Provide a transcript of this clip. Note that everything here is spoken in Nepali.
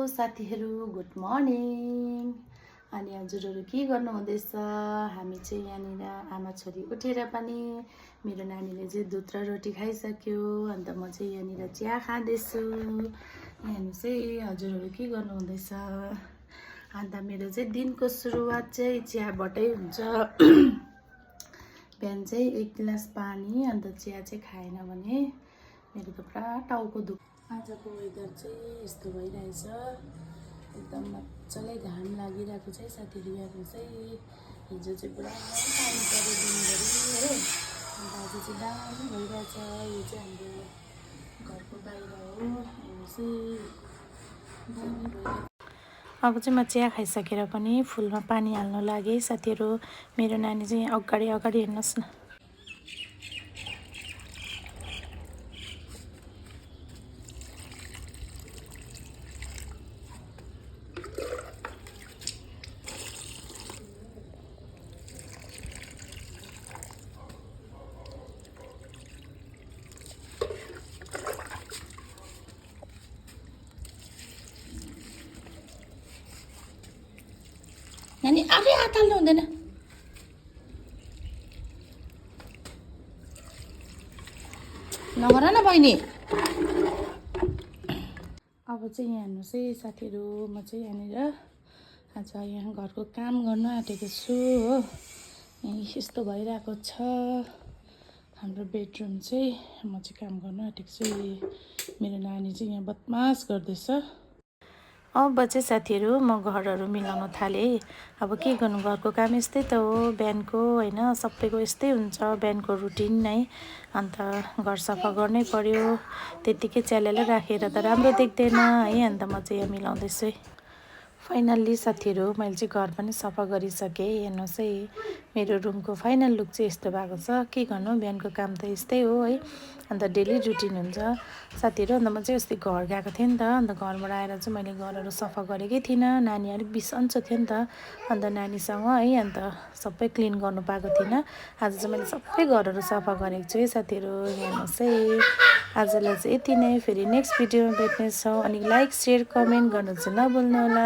साथीहरू, गुड मर्निङ। अनि हजुरहरू के गर्नुहुँदैछ? हामी चाहिँ यहाँनिर आमा छोरी उठेर पनि मेरो नानीले चाहिँ दुध र रोटी खाइसक्यो। अन्त म चाहिँ यहाँनिर चिया खाँदैछु। यहाँनिर चाहिँ हजुरहरू के गर्नुहुँदैछ? अन्त मेरो चाहिँ दिनको सुरुवात चाहिँ चियाबाटै हुन्छ। बिहान चाहिँ 1 गिलास पानी अन्त चिया चाहिँ खाएन भने मेरो त पुरा टाउको दुख। आजको वेदर चाहिँ यस्तो भइरहेछ, एकदम मजाले घाम लागिरहेको चाहिँ साथीहरू। यहाँ चाहिँ हिजो चाहिँ पुरा पानी पऱ्यो दिनभरि हो। अन्त आज चाहिँ दामी भइरहेछ। यो चाहिँ हाम्रो घरको बाहिर हो। यो चाहिँ दामी भइरहेछ। अब चाहिँ म चिया खाइसकेर पनि फुलमा पानी हाल्न लागेँ साथीहरू। मेरो नानी चाहिँ अगाडि हेर्नुहोस् न। नानी आफै हात हाल्नु हुँदैन। नगर न बहिनी। अब चाहिँ यहाँ हेर्नुहोस् है साथीहरू, म चाहिँ यहाँनिर आज यहाँ घरको काम गर्न आँटेको छु हो। यस्तो भइरहेको छ हाम्रो बेडरुम चाहिँ। म चाहिँ काम गर्न आँटेको छु। मेरो नानी चाहिँ यहाँ बदमास गर्दैछ। अब चाहिँ साथीहरू म घरहरू मिलाउन थालेँ। अब के गर्नु, घरको काम यस्तै त हो बिहानको होइन, सबैको यस्तै हुन्छ बिहानको रुटिन नै। अन्त घर सफा गर्नै पर्यो, त्यत्तिकै च्यालेर राखेर त राम्रो देख्दैन है। अन्त म चाहिँ यहाँ मिलाउँदैछु है। फाइनल्ली साथीहरू मैले चाहिँ घर पनि सफा गरिसकेँ। हेर्नुहोस् है, मेरो रुमको फाइनल लुक चाहिँ यस्तो भएको छ। के गर्नु, बिहानको काम त यस्तै हो है। अन्त डेली रुटिन हुन्छ साथीहरू। अन्त म चाहिँ अस्ति घर गएको थिएँ नि त। अन्त घरबाट आएर चाहिँ मैले घरहरू सफा गरेकै थिइनँ। नानी अलिक बिसन्चो थियो नि त, अन्त नानीसँग है। अन्त सबै क्लिन गर्नु पाएको थिइनँ। आज चाहिँ मैले सबै घरहरू सफा गरेको छु है साथीहरू। हेर्नुहोस् है, आजलाई चाहिँ यति नै। फेरि नेक्स्ट भिडियोमा भेट्नेछौँ। अनि लाइक, सेयर, कमेन्ट गर्नु चाहिँ नभुल्नु होला।